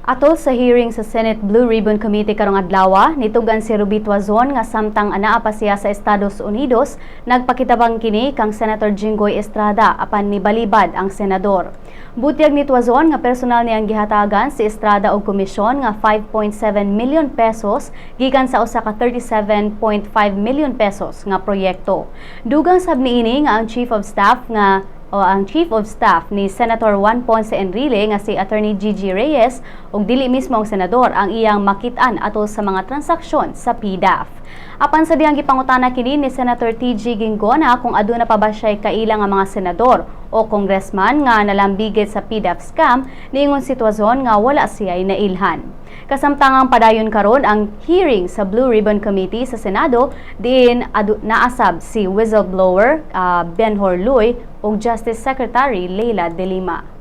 Atol sa hearing sa Senate Blue Ribbon Committee karong adlaw, nitugan si Ruby Tuazon nga samtang anaa pa siya sa Estados Unidos, nagpakitabang kini kang Senator Jinggoy Estrada apan nibalibad ang senador. Butyag ni Tuazon nga personal niyang gihatagan si Estrada og komisyon nga 5.7 million pesos gikan sa usa ka 37.5 million pesos nga proyekto. Dugang sab niini nga ang Chief of Staff ni Senator Juan Ponce Enrile nga si Attorney Gigi Reyes ug dili mismo ang senador ang iyang makit-an atol sa mga transaksyon sa PDAF. Apan sa dihang gipangutana kini ni Senator TG Guingona kung aduna pa ba siya'y kaila nga mga senador o congressman nga nalambigit sa PDAF scam, niingon si Tuazon nga wala siya'y nailhan. Kasamtangang padayon karon ang hearing sa Blue Ribbon Committee sa Senado diin naasab si whistleblower Benhur Luy ug Justice Secretary Leila De Lima.